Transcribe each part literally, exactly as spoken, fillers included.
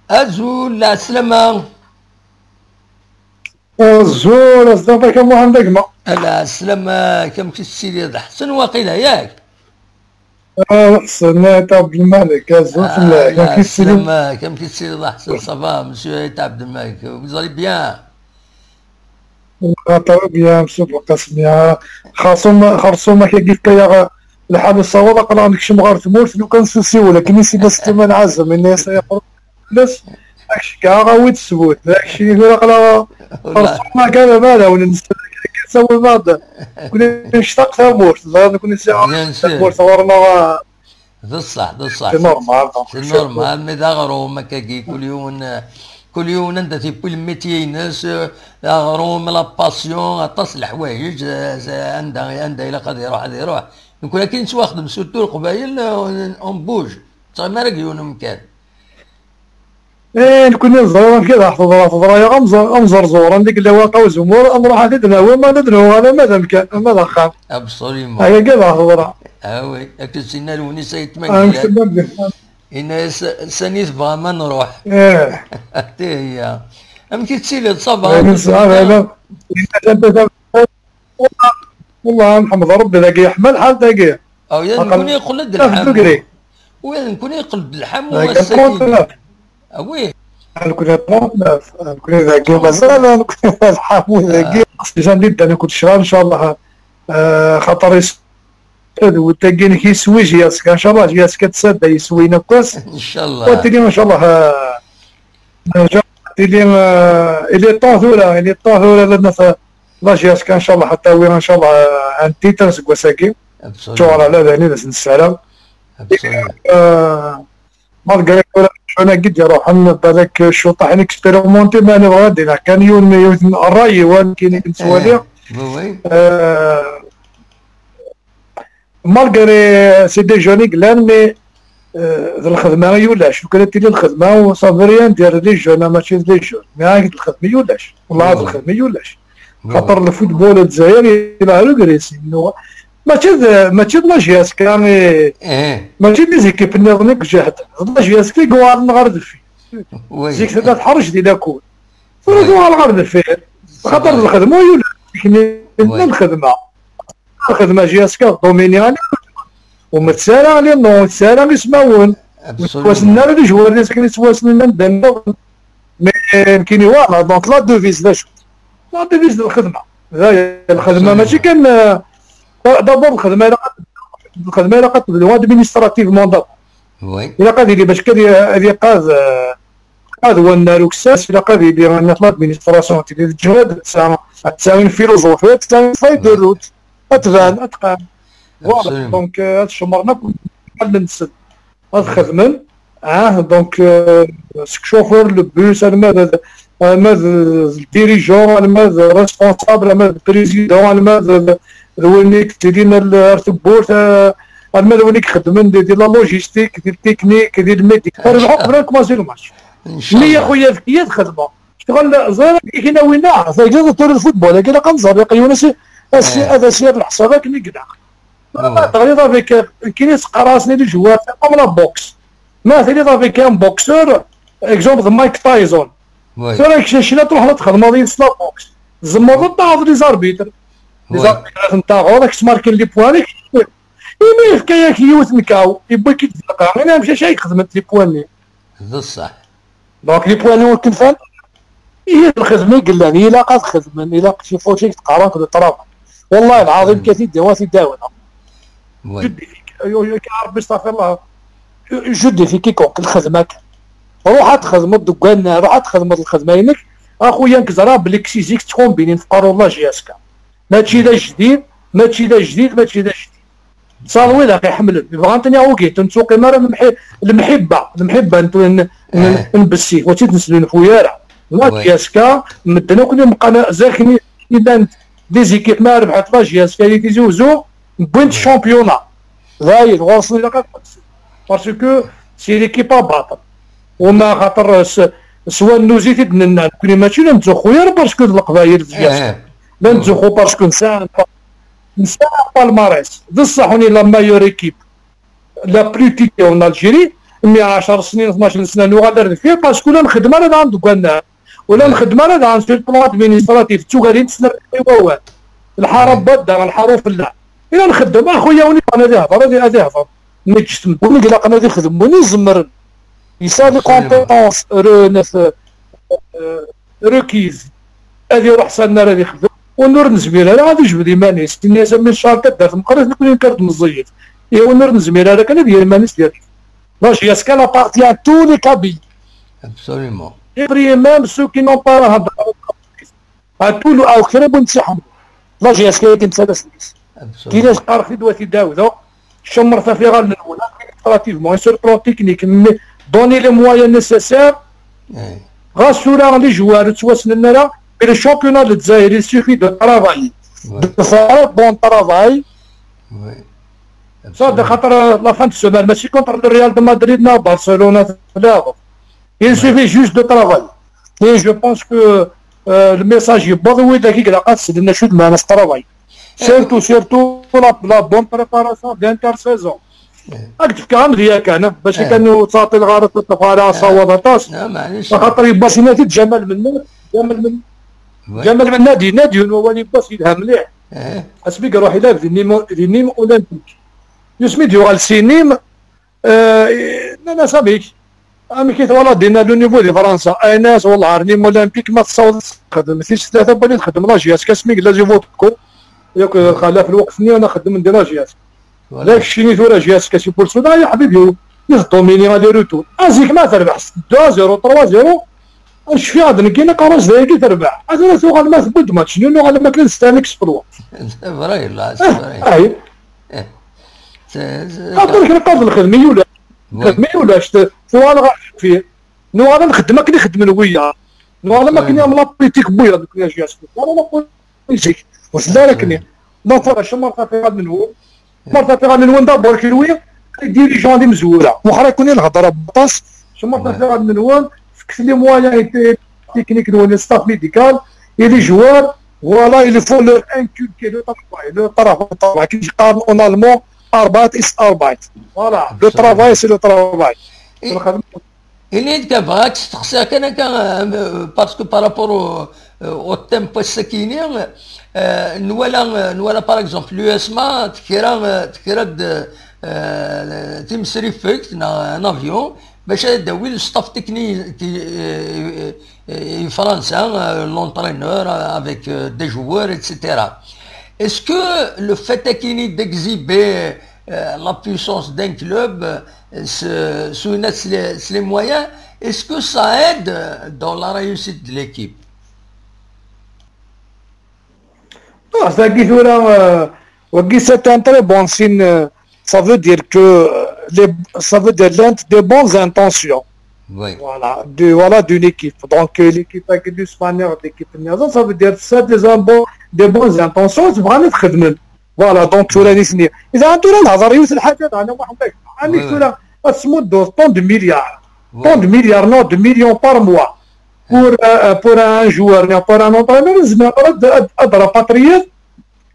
Azul, lɛeslama. Azul, aslama-k a Muḥend a gma. Lɛeslama-k, amek i tettiliḍ? Ḥsen waqila, yak? Ah, ḥsen, a Ɛebdelmalek, azul fell-ak. Amek i tettiliḍ? Lɛeslama-k, amek i tettiliḍ a Ḥsen? Ça va, monsieur Ɛebdelmalek, vous allez bien? Très bien, monsieur Belqasem. Xerṣum, xerṣum-ak-agi yefka-yaɣ lḥal nessaweḍ aql-aɣ nekcem ɣer tmurt, lukan s usiwel, akken i s-yenna Sliman Ɛazem, yenna-yas ay aqrur fell-as, ad k-ceggɛeɣ, awi-d ssbut, d keččini tura aql-aɣ xerṣum-ak ara ma d awen-nsel, sawel-aɣ-d, nekni nectaq tamurt, ẓriɣ nekni sɛiɣ tamurt ɣur-neɣ. D ṣṣeḥ, d ṣṣeḥ. C'est normal, donc, c'est normal, mais d aɣrum akkagi, kul yiwen, kul yiwen anda t-yewwi lemmitya-ines, aɣrum, la passion, aṭas n leḥwayeǧ, eh, anda, anda ilaq ad iruḥ, ad iruḥ. Nekkni akken nettwaxdem, surtout Leqbayel, eh, on bouge, ur nettɣimi ara deg yiwen umkan. Eh, nekkni neẓra amek ad aɣ-teḍra, teḍra-yaɣ amẓer-, amẓerẓur, anda yella Waqqa Uzemmur, ad nruḥ ad t-id-nawi, ma ad d-nuɣal ama d amkan, ama d axxam. Absolument. Ayagi ad aɣ-teḍra. Ah oui, akken s-yenna Lewnis Ayt Mengellat. Yenna-yas, sani tebɣam ad nruḥ? Ih. Tihiya. Amek i tettiliḍ, ça va? Ayen nesɛa d ala. Wellah, wellah, nḥemd Rebbi, dagi yeḥma lḥal dagi. Aw, ya nekkni yeqqel-d lḥamu. Ula d nekkni yeqqel-d lḥamu ass-agi. Ah oui. Nekkni trente-neuf, nekkni dagi mazal, nekkni lḥamu dagi. Déjà nibda nekkni ccɣel, ncallah. Ah, xaṭer is-, d wutagi-inek yeswi J S K, ncallah J S K tsadda yeswi-inek akk ass. Ncallah. Wa tili, ncallah, ah, Déjà, tili, euh, il est temps tura, il est temps tura la naf-, la J S K, ncallah, ad tawi, ncallah, euh, un titre seg wass-agi. Tura la dani d ass n ssara. Euh, malgré tura, cuna gid iruḥen, balak ccuṭaḥ inexpérimenté, ma nebɣa ad d-iniɣ kan yiwen, yiwen n ṛṛay, yiwen kini nettwali. Euh, Malgré c'est des jeunes i yellan, mais, euh, d lxedma i ulac. Lukan ad tili lxedma, ça veut rien dire les jeunes, mačči d les jeunes. Mais ak d lxedma i ulac. Wallah d lxedma i ulac. Xaṭer le football n Lezzayer il a régressé. Mačči d, mačči d la J S K, mais mačči d les équipes nniḍen i ijehden. D la J S K i yuɣalen ɣer deffir. Zik tella teḥṛec di lakul. Tura tuɣal ɣer deffir. Xaṭer d lxedma i ulac. Lxedma. Lxedma J S K domini ala, ur nettu ara les noms, ur nettu ara ismawen, ur ttwassnen ara les joueurs akken i ttwassnen anda nniḍen. Mais nekkini, voilà, donc la devise d acu? La devise d lxedma. D aya, lxedma mačči kan, euh, d'abord lxedma ilaq ad, lxedma ilaq ad tebdu administrativement d'abord. Ilaq ad yili bac ad y-, ad iqad, euh, ad wannar uksas, ilaq ad yili, nniɣ, l'administration tili teǧhed, tesɛa, tesɛa une philosophie, tesɛa une feuille de route, ad tban, ad teqqim. Voilà, donc, euh, ad cemmren akk lḥal-nsen, ad xedmen, ah, donc, euh, seg chauffeur le bus, alma d, alma d, d dirigeant, alma d responsable, alma d président, alma d, d, d win i yettilin ar, ar tewwurt, euh, alma d win i ixeddmen di, di la logistique, di le technique, di le médical, ad ruḥeɣ qbel ad kmazi le match. Mi a xuya efk-iyi ad xedmeɣ. Ccɣel ẓriɣ akken i k-in-awin, ah, tagiḍ tura lfutbol, akken ilaq ad nẓer, ilaq yiwen ad as-, ad as-yerr leḥsab akken i ilaq. Ma teɣliḍ avec, euh, nekkini s-qqareɣ-asen i les joueurs, comme la boxe. Ma tiliḍ avec un boxeur, exemple d Mike Tyson. Tura kečč acila truḥeḍ ad txedmeḍ yid-s la boxe. Tzemreḍ ad taɣeḍ les arbitres. Les arbitres ad ten-taɣeḍ, ad k-smarken les points-ik. Imi yefka-yak yiwet n kaw, yewwi-k-id d lqaɛ, ini amcac ay xedment les points-nni. D ṣṣeḥ. Donc les points-nni ur knfan. Ihi d lxedma i yellan, ilaq ad xedmen, ilaq ci faut que teqqareḍ le travail. Wallahi lɛaḍim ka t-id-, wa t-id-awneɣ. Juddi fik, ayo, ayo, ka Rebbi, astaɣfirullah. Juddi fik quiconque, lxedma kan. Ruḥ ad txedmeḍ deg wannar, ruḥ ad txedmeḍ lxedma-inek. A xuya, nekk ẓriɣ belli kečč zik tettkumbini tqaruḍ la J S K. Mačči d ajdid, mačči d ajdid, mačči d ajdid. Saḍ wid akk iḥemmlen, bɣan-ten iɣugiten, ur ttqim ara lemḥi-, lemḥibba, lemḥibba n, n, n, n bessif, ur tt-id-nesdunfuy ara. La J S K, medden akk i meqqan, zakni i llan des équipes ma rebḥent la J S K di Tizi Uzzu, wwint championnat. Dayen, ɣur-sen ilaq ad qedsen. Parce que c'est l'équipe à battre. Wama xaṭer s, s wannuz i t-id-nenna, nekkni mačči la nettzuxxu ara parce que d Leqbayel d J S K. La nettzuxxu parce que nesɛa, nesɛa palmarès. D ṣṣeḥ, on est la meilleure équipe, la plus titulaire en Algérie, Mi ɛecr snin, tnac sna, nuɣal ar deffir, parce que ur la nxeddem ara daɣen deg wannar. Ur la nxeddem ara daɣen sur le plan administratif, d tugarin tesnerni wawal. Lḥara n wadda, lḥara ufella. I la nxeddem, a xuya, win yebɣan ad ihder, ad, ad ihder. Neǧǧet medden i ilaqen ad ixdem, win izemren. Yesɛa les compétences re-, nef-, euh, requises. Ad iruḥ s annar ad ixdem. Win ur nezmir ara ad ijbed iman-is. Ini-as, a mmi, ccer taddart meqqrit, nekni nekk ar d meẓẓiyit. Ihi win ur nezmir ara kan ad yerr iman-is di rrif. La J S K elle appartient à tous les Kabyles. Absolument. Y compris même ceux qui n'ont pas la, à tout le, à kra n win tt-iḥemmlen. La J S K akken ttalas deg-s. Absolument. Kina qqareɣ-t-id wat idaw da. Cemmret ɣef iɣallen-nwen, administrativement, et sur le plan technique, mais donnez les moyens nécessaires. Eh, Ɣas tura les joueurs ur ttwassnen ara, mais le championnat de Dzaïr, il suffit de travailler. Ouais. De faire un bon travail. Oui. Ça, de xaṭer la fin de semaine, mačči contre le Real de Madrid, non, Barcelone, là. Il suffit juste de travailler. Et je pense que euh, le message est bon, oui, de la Ligue, la Ligue, c'est de travail. Surtout, surtout la, la bonne préparation d'intersaison. Ak tefka amedya kan, eh, bac kan ur ttɛeṭṭileɣ ara, ur ttafeɣ ara asawaḍ aṭas. Non, معليش. Axaṭer yewwa sinat-id Ǧamal Mennad, Ǧamal Men-, Oui. Ǧamal Mennad yenna-d yiwen wawal yewwas yelha mliḥ. Eh, Asmi i iruḥ ilab di Nîmes, di Nîmes Olympique. Yusmi d-yuɣal si Nîmes, eh, nnan-as amek? Amek i twalaḍ dinna le niveau di Fransa? Ayen-as, wallah, ar Nîmes Olympique ma tessawḍeḍ ad txedmeḍ tis tlata n wayen txeddem la J S K asmi yella Zivotko. Yak, xalaf lweqt-nni, ana xeddmen di la J S K. Voilà. D akeččini tura J S K si Pulsuna, ya ḥbibi, i tdomini aller-retour. Azik ma terbeḥ deux à zéro, trois à zéro, cfiɣ ad nekkini aqerru-s dayagi terbeḥ. Ad tura tuɣal ma tewwi-d match-nni, nuɣal am akken nesteɛni exploit. C'est vrai, là, c'est vrai. Ahi. C'est- c'est- Xaṭer kra qqar d lxedmi ulac. Oui. Lxedmi ulac. Tuɣal ɣer deffir. Nuɣal ad nxeddem akken i xeddmen wiyaḍ. Nuɣal am akken am la politique n wiyaḍ, nekkni J S K. Wala la politique. Ur telli ara akken. Donc, voilà, cemmret ɣef iɣallen-nwen. Cemmret ɣef iɣallen-nwen d'abord, kenwi, les dirigeants d imezwura. Wexxer-iken i lhedra n waṭas. Cemmret ɣef iɣallen-nwen, fket les moyens et techniques-nwen, le staff médical et les joueurs. Voilà, il faut leur inculquer le travail, le travail, le travail. Qui parle en allemand, Arbeit ist Arbeit. Voilà, le Absolument. Travail, c'est le travail. Et- Ini-d kan, bɣiɣ ad k-steqsiɣ kan akka, euh, parce que par rapport au, euh, au thème n wass-akini, euh, nwala, euh, nwala par exemple l'U S M A tekra, euh, tekra-d, euh, timesrifegt neɣ un avion bac ad d-tawi le staff technique, euh, euh, euh, Fransa, euh, l'entraîneur, euh, avec, euh, des joueurs, et cetera. Est-ce que le fait akini d'exhiber, euh, la puissance d'un club, euh, ce, sous les, les moyens, est-ce que ça aide, euh, dans la réussite de l'équipe ? Ah, tagi tura, euh, wagi, c'est un très bon signe, euh, ça veut dire que, euh, les, ça veut dire l'un des bonnes intentions. Oui. Voilà, de, voilà, d'une équipe. Donc, euh, l'équipe avec l'Espagnol, l'équipe Niazan, ça veut dire c'est des, bon, des bonnes intentions, c'est vraiment très bien. Voilà, donc, tura nitni. إذا أنت لا نهضر يوث الحاجة أنا واحد. عندك Oui, oui. tura, اسمو tant de milliards. Oui. Tant de milliards, non, de millions par mois. Pour, euh, pour un joueur, non, pour un entraîneur, زعما غير د-، د-، د-، rapatrier,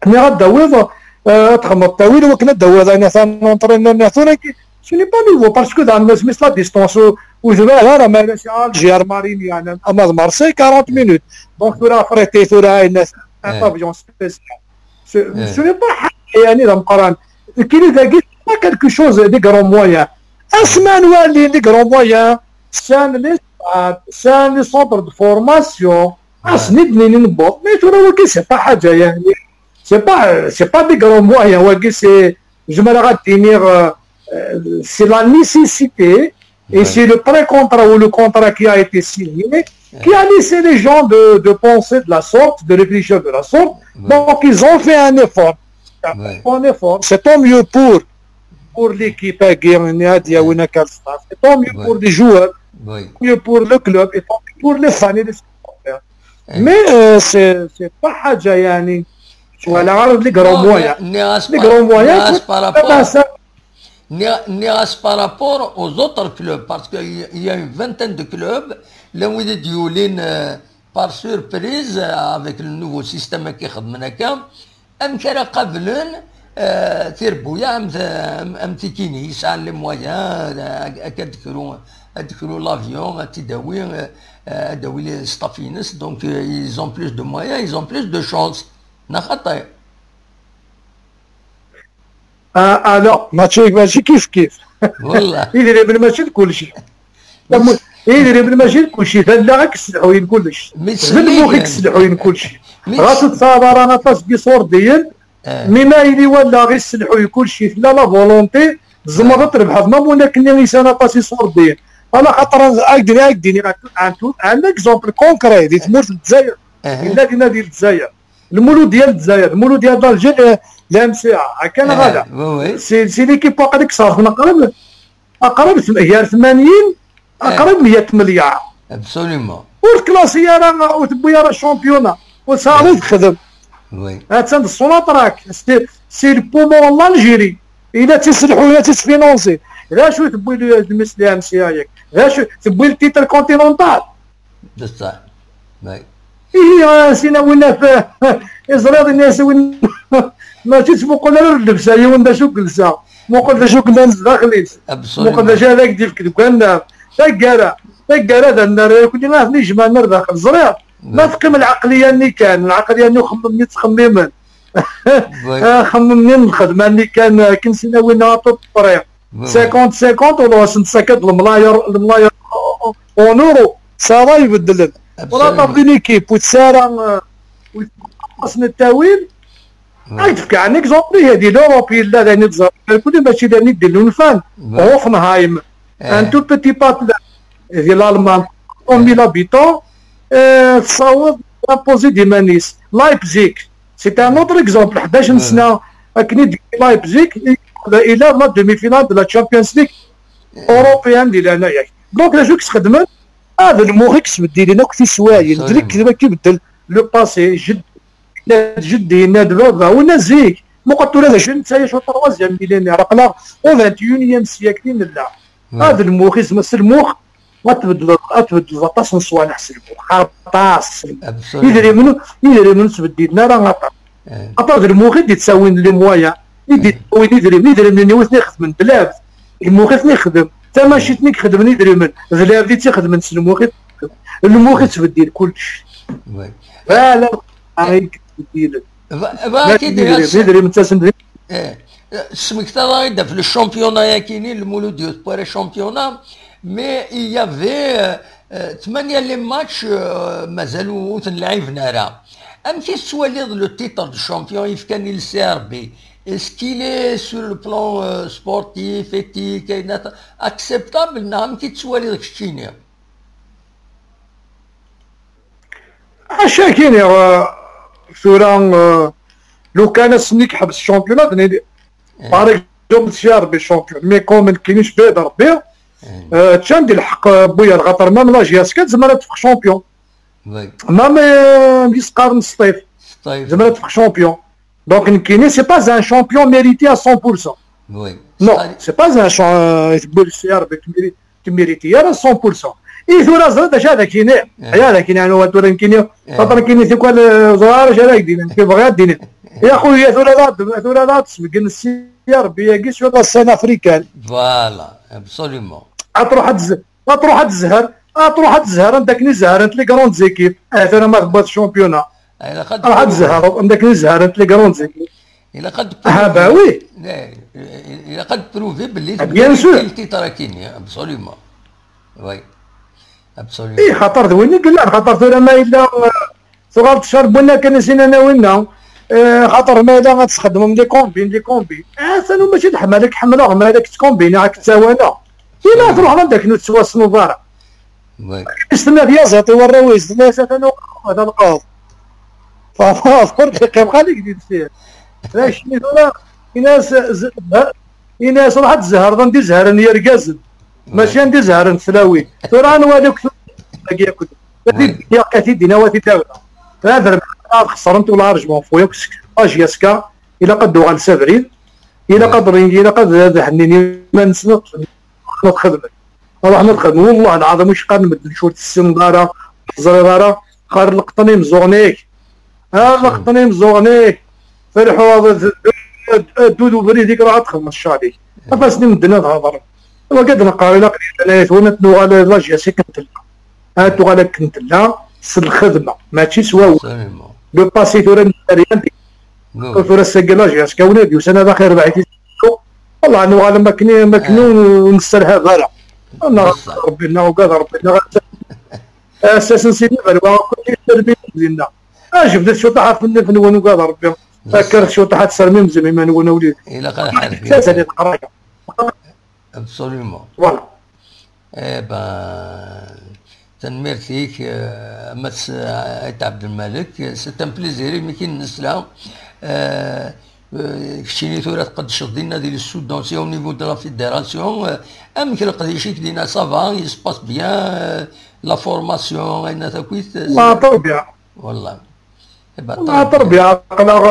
mais غير داويض، euh، تخمط تاويل وكنا داويض، أنا ثاني entraîneur، أنا ثاني كي، ce n'est pas nouveau, parce que dans le Smith, la distance, و، وزعما هذا ما لا شي Alger، Marigny، يعني، أما Marseille، quarante minutes. Donc, tura affrété، tura une, un Eh. pavillon spécial. Ce, Eh. ce n'est pas حاجة، يعني، ذا مقران. كاين ذاك، pas quelque chose, des grands moyens. اسمان والي، des grands moyens. سان les stades, سان les centres de formation. Ouais. اسني دنيني نبوط. Mais tura وكي c'est pas حاجة، يعني. C'est pas, c'est pas des grands moyens. وكي c'est, je me regarde tenir, euh, euh, c'est la nécessité. Et Ouais. C'est le pré-contrat ou le contrat qui a été signé, qui a laissé les gens de, de penser de la sorte, de réfléchir de la sorte. Ouais. Donc, ils ont fait un effort. Ouais. Un effort. C'est tant mieux pour, pour l'équipe, hein, Guy, Nadia, Wina Kalstar. C'est tant mieux Ouais. Pour les joueurs, Oui. Tant mieux pour le club et tant mieux pour les fans et les supporters. Eh. Mais, euh, c'est, c'est pas حاجة, يعني, tu vois, là, les grands Non, moyens. ني-، نيغاس Les par-، grands moyens, نيغاس c'est par pas rapport, ça. ني-، نيغاس par rapport aux autres clubs, parce qu'il y a une vingtaine de clubs, là où il y a des, euh, par surprise, euh, avec le nouveau système كي خدمنا كا، أم كان قبل، Euh, tirebbuyaɛ am, am, am tikini, yesɛan les moyens, euh, ad, ad d-kru, ad d-kru l'avion, ad t-id-awi, euh, ad d-awi les staff-ines, donc, euh, ils ont plus de moyens, ils ont plus de chance. Neɣ xaṭi? Ah, ah, non, mačči, mačči kif kif. Wallah. Idrimen mačči d kulci. Idrimen mačči d kulci, d allaɣ i yesselḥuyen kullec. D lmux i yesselḥuyen kulci. Ɣas ur tesɛiḍ ara aṭas n yiṣurdiyen, mi ma yili wallaɣ i yesselḥuy kulci, tella la volonté, tzemreḍ ad trebḥeḍ, ma win akken i yesɛan aṭas iṣurdiyen. Ala xaṭer ad ak-d-iniɣ, ad ak-d-iniɣ un, un, un exemple concret di tmurt n Lezzayer. Yella dinna di Lezzayer. Lmuludya n Lezzayer, Lmuludya d'Alger, eh, la M C A, akka neɣ ala? C'est, c'est l'équipe waqila i iṣerfen aqrab, aqrab tm-, gar tmanyin, aqrab meyya tmelyaṛ. Absolument. Ur tklasi ara, ur tewwi ara championnat, ur tesɛa ara texdem. Attan d Sonatrach, c'est, c'est le poumon n l'Algérie. Ila tt-iselḥu, ila tt-isfinansi. D acu tewwi le, le, la M C A-yak? D acu tewwi le titre continental? Bessah. Ihi, ah, sina winna f-, iẓriḍ ini-as win, mačči ttmuqul ara ur llebsa yiwen d acu yelsa. Muqel d acu yellan zdaxel-is. Muqel d acu ara ak-d-yefk deg wannar. Taggara, taggara d annar, akk-nni ad ten-ijemɛen ar daxel. Ẓriɣ. Ma teqqim lɛeqliya-nni kan, lɛeqliya-nni uxemmem-nni ttxemmimen. Axemmem-nni n lxedma-nni kan, akken sina winna à peu près. Cinquante cinquante, wala asen-d-sakad lemlayer, lemlayer en euro, ça va ibeddlen. Wala ṭaf din équipe, ur tesɛi ara, euh, ur tesɛi aṭas n ttawil. Ad d-fkeɣ un exemple, ihi di l'Europe yella d ayen i tẓerrem, kuli mačči d ayen i d-ilunfan. Hoffenheim, un tout petit patelin, di l'Allemagne, trois mille habitants, euh, tessaweḍ imposer-d iman-is. Leipzig, c'est un autre exemple, ḥdac n sna akken i d-, Leipzig, il a la demi-finale de la Champions League européenne di leɛnaya-k. Donc, d acu i yesxedmen? Ah, d lmux i yesbeddilen akk tiswayin. D lekdeb akka i ibeddel le passé. Jedd, yenna-d jeddi, yenna-d baba, winna zik. Muqel tura d acu netta yacu troisième millénaire. Aql-aɣ au vingt et unième siècle i nella. Ah, d lmux, isem-, s lmux, ad tbeddleḍ, ad tbeddleḍ aṭas n ṣṣwaleḥ s lmux. Aṭas s lmux. Idrimen, idrimen ur ttbeddilen ara aṭas. Aṭas d lmux i d-ittawin les moyens, i d-ittawin idrimen, idrimen-nni wi ten-ixedmen d lɛebd. Lmux i ten-ixdem. Tamacint-nni i ixedmen idrimen, d lɛebd i tt-ixedmen s lmux i t-ixdem. Lmux i ttbeddil kullec. Ala, ay yettbeddilen. Mačči d idrimen, idrimen ttasen-d. Eh, smektaḍ-aɣ-id ɣef le championnat-agi-nni, Lmulud ur tewwi ara championnat, mais il y avait, euh, euh, tmanya les matchs, euh, mazal ur, ur ten-lɛiben ara. Amek i tettwaliḍ le titre de champion yefkan i le C R B? Est-ce qu'il est sur le plan, euh, sportif, éthique, acceptable, neɣ amek i tettwaliḍ keččini? Acu ara k-iniɣ, euh, tura, euh, lukan ass-nni yeḥbes championnat, d nini, par exemple, si Rebbi champion, mais comme nekkini cbiɣ d Rebbi, euh, ččan di lḥeqq, euh, n wiyaḍ, xaṭer même la J S K tezmer ad teffeɣ champion. Même, euh, mi s-qqaren Sṭif, tezmer ad teffeɣ champion. Donc nekkini, c'est pas un champion mérité à cent pour cent. Non, c'est pas un champ, euh, tewwi le C R B qui mérite, qui mérite, il y a cent pour cent. I tura ẓriɣ d acu ad ak-iniɣ. Ay ad ak-iniɣ, anu tura nekkini, xaṭer nekkini tikwal, euh, ẓriɣ ara acu ara ak-d-iniɣ, nekkini bɣiɣ ad d-iniɣ. Ya xuya, tura la, tura la tesbeggen C R B-agi sur la scène africaine. Voilà, absolument. Ad truḥ ad tz-, ad truḥ ad tezher, ad truḥ ad tezher anda akken i zehhrent les grandes équipes. Ahat ara ma tewwiḍ championnat. Ilaq ad truḥ ad tezher anda akken i zehhrent les grandes équipes. Ilaq ad ah, bah oui. Ilaq ad prouver belli bien sûr le titre akini, absolument. Oui. Absolument. Eh, xaṭer d win i yellan, xaṭer tura ma yella, euh, tuɣal teccer n winna kan i s-inan a winna, eh, xaṭer ma yella ad txedmem des combines, des combines. Ah, atan mačči d ḥemmel, ad k-ḥemmleɣ, ma ad k-ttkombiniɣ, ad k-ttawaleɣ. Ila truḥeḍ anda akken ur tettwassneḍ ara. Is tenna tyaziḍt i warraw-is, tenna-yas atan uqerruy d alqaḍ. Famaḍ ur d-iqqim xali deg di deffir. D acu-nni tura? Ini-as, z-, ha-, ini-as ruḥ ad tzehreḍ anda i zehren yirgazen. Mačči anda i zehren tlawin. Tura ad nwali akk tura-agi akk. Ad t-id-, ad t-id-iniɣ, ad t-id-awiɣ. Ad rem-, ad xeṣrent ula arjun fu yakk s-, ajiaska, ilaq ad d-uɣal s abrid. Ilaq ad rin-, ilaq ad, ad hennin iman-nsen, ad xedmen. Ad ruḥen ad xedmen. Wellah lɛaḍim, wis qqaren medden ur tessineḍ ara, ur teẓriḍ ara, xar leqṭen imeẓẓuɣen-ik. Ah, leqṭen imeẓẓuɣen-ik. Telḥuḍ, ad, ad d ubrid-ik, rax ad txedmeḍ ccaɣl-ik. Af-asen i medden ad hedren. Wagi ad neqqar ilaq di tnayt-wen ad nuɣal la G S akken tella. Ad tuɣal akken tella s lxedma, mačči s wawal. Absolument. Le passé tura n rien. Tura ass-agi la G S kawin ad yusan ad axir baɛid. Wallah, nuɣal am akken, am akken ur nesserhab ara. Neɣ Rebbi, neɣ ugad Rebbi, neɣ ass-, ass-, ass n sidi berwa akk termim dinna. Ajebdet cwiṭ ḥaf nnif-nwen, ugad Rebbi. Akka cwiṭ ḥaf termim zem iman-nwen a wlid. Ilaq ad ḥerfiɣ. Tazali teqraya. Absolument. Voilà. Eh ben, tanemmirt-ik, eh, a Mass, eh, Ayt Abdelmalek. C'est un plaisir imi k-in-nesla. Eh, eh, keččini tura tqeddceḍ dinna di le sud, donc c'est au niveau de la fédération. Eh, amek leqdic-ik dinna, ça va, il se passe bien, eh, la formation, ayen takwit? Wallah, très bien. Wallah. Eh ben, très bien. Wallah, très bien. Aql-aɣ,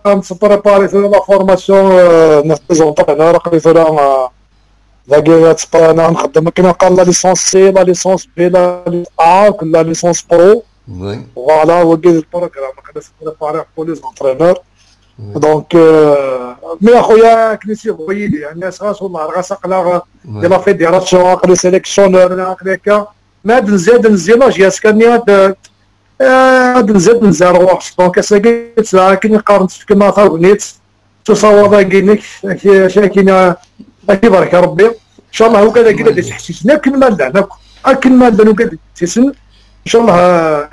eh, nettprépari tura la formation, eh, n les entraîneurs, aql-i tura, eh, dagi ad tpa-, ad nxeddem akken aqal la licence C, la licence B, la licence A, la licence pro. Oui. Voilà, wagi d le programme, aql-i nettprépari pour les entraîneurs. Oui. Donc, euh, mais a xuya, akken i s-yebɣu yili, yani, as ɣas, wallah, ɣas aql-aɣ di la fédération, aql-i sélectionneur, aql-i akka. Ma ad nzi, ad nzi, la G S K-nni ad, eh, ad nzi, ad nzi ar ɣur-s. Donc, ass-agi, ttesɛa akken i qqaren, tefkem-aɣ tagnit, s usawaḍ-agi-inek, ak-, ak-, ak-, ak-ibarek Rebbi. Inchallah, ugad-agi ad d-isḥessisen akken ma llan akk. Akken ma llan ugad ad d-isḥessisen. Inchallah,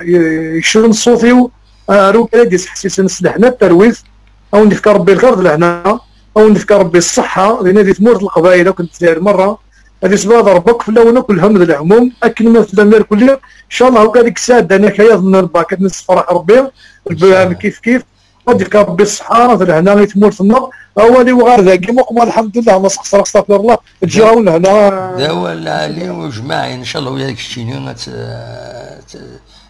eh, y-, yekcem ṣṣut-iw, eh, ar ugad ad d-isḥessisen s lehna d talwit. A wen-d-ifk Rebbi lxir d lehna, a wen-d-ifk Rebbi ṣṣeḥḥa, dinna di tmurt n Leqbayel akk n Lezzayer merra. Ad isbad Rebbi akk fell-awen akk lhemm d lehmum, akken ma tellam irkelli. Inchallah, ugad i yesɛeddan akayaden n lbak, ad nessefraḥ Rebbi, lbiham kif kif. Ad d-ifk Rebbi ṣṣeḥḥa d lehna i tmurt-nneɣ. Awal-iw ɣer dagi, muqma, lḥemdullah, ma sxesreɣ, astafirullah, ǧǧiɣ-awen lehna. D awal lɛali u jmaɛin, inchallah, uya keččini ad t-, ad t-,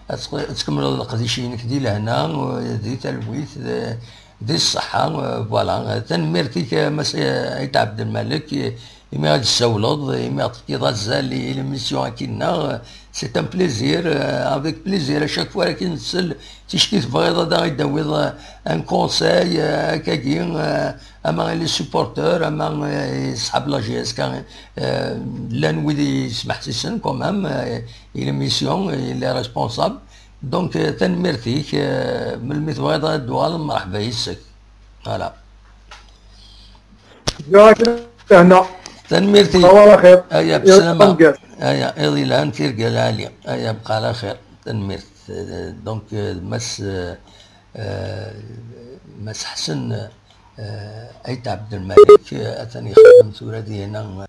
ad t-, ad tkemmleḍ leqdic-inek di lehna, u di talwit, d, di ṣṣeḥḥa, voilà. Tanemmirt-ik, a Mass Ayt Abdelmalek, imi ad d-tessawleḍ, imi ad d-tefkiḍ azal i l'émission-agi-nneɣ. C'est un plaisir, euh, avec plaisir. À chaque fois ara k-nsel, ticki tebɣiḍ ad aɣ-d-tawiḍ, euh, un conseil, euh, akkagi, euh, ama i les supporters, ama, euh, i ṣṣḥab la G S K, euh, llan wid yesmeḥsisen quand même, euh, i l'émission, i les responsables. Donc, euh, tanemmirt-ik, euh, melmi tebɣiḍ ad d-tuɣaleḍ, merḥba yes-k. Voilà. Ǧǧiɣ-ak lehna. Tanemmirt-ik. Awal axir. Aya, bslama. Aya, iḍ yelhan, tirga lɛali. Aya, bqa ɛla xir. Tanemmirt. Eh, donc, eh, Mass, eh, eh, Mass Ḥsen, eh, Ayt Ɛebdelmalek, eh, atan ixeddem tura dihna,